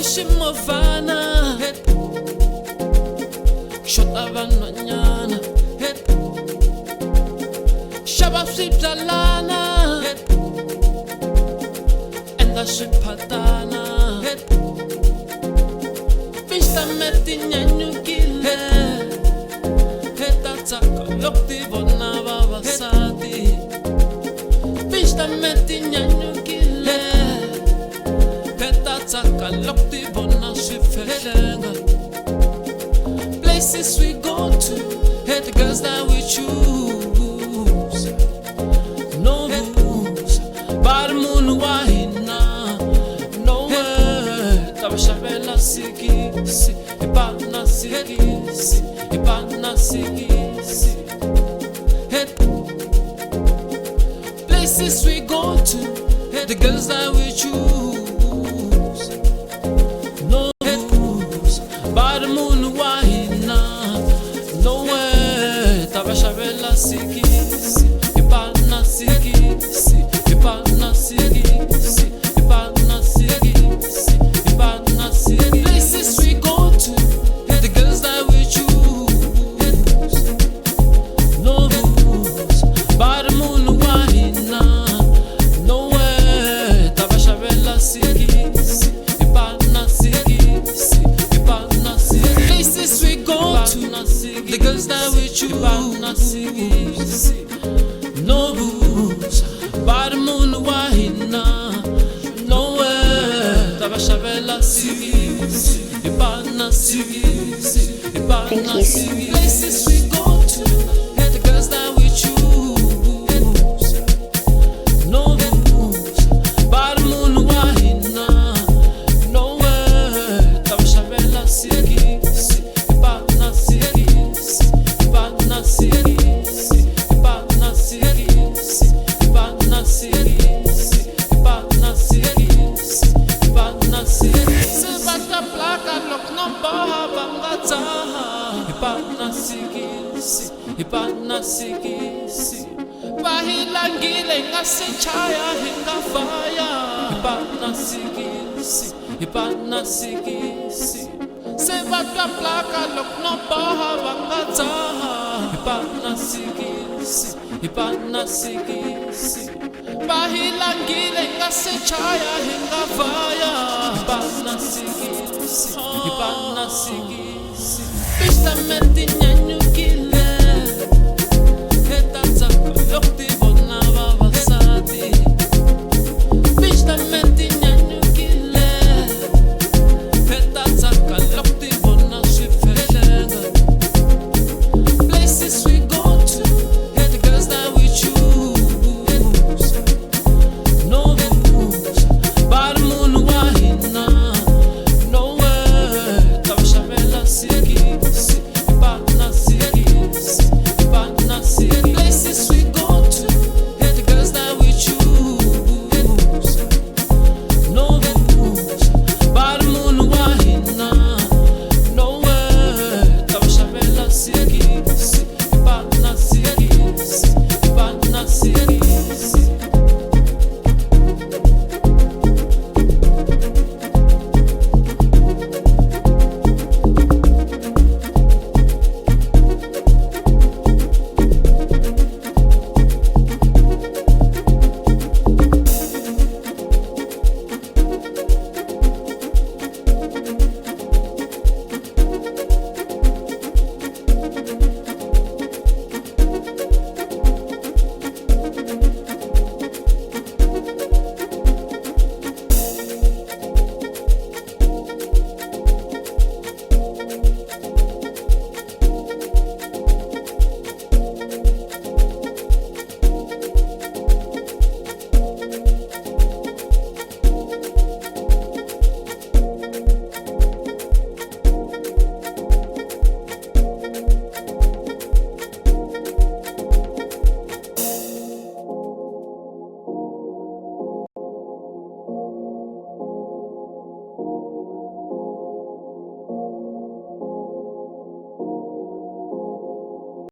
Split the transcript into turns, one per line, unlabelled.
Ximovhana xota vanhwanyana, xava swibyalana, endla swiphatana. Tinhlame ti nyanyukile, ta tsaka loko ti vona vavasati. Tinhlame ti nyanyukile, ta tsaka loko ti vona swifehlenga. Places we go to, hey, the girls that we choose. No rules, va ri munhu wa hina. No way, ta va xavela sikisi, hi ba na sikisi, hi ba na sikisi. Hey. Places we go to, hey, the girls that we choose. No rules, va ri munhu wa hina. No way, ta va xavela sikisi, hi ba na sikisi, hi ba na sikisi, hi ba na sikisi, hi ba na sikisi. Places we go to, the girls that we choose. No rules, va ri munhu wa hina. No way, ta va xavela sikisi, hi ba na sikisi, hi ba na sikisi. Places we go to, the girls that we choose. No rules, va ri munhu wa hina. No way, ta va xavela sikisi, hi ba na sikisi, hi ba
Thank
na
you.
Sikisi. Places we go to, the girls that we choose. No rules, va ri munhu wa hina. No way, ta va xavela sikisi, hi ba na sikisi, hi ba na sikisi, hi ba na sikisi, hi ba na sikisi, hi ba na sikisi, hi ba na sikisi. Se va ta plaka loko no boha va nga dzaha. Hi ba na sikisi, hi ba na sikisi. Va hi langile hi nga se chaya hi nga faya. Hi ba na sikisi, hi ba na sikisi. Se va twa plaka loko no boha va nga dzaha. Hi ba na sikisi, hi ba na sikisi. Va hi langile hi nga se chaya hi nga faya. Hi ba na sikisi, hi ba na sikisi. Tinhlame ti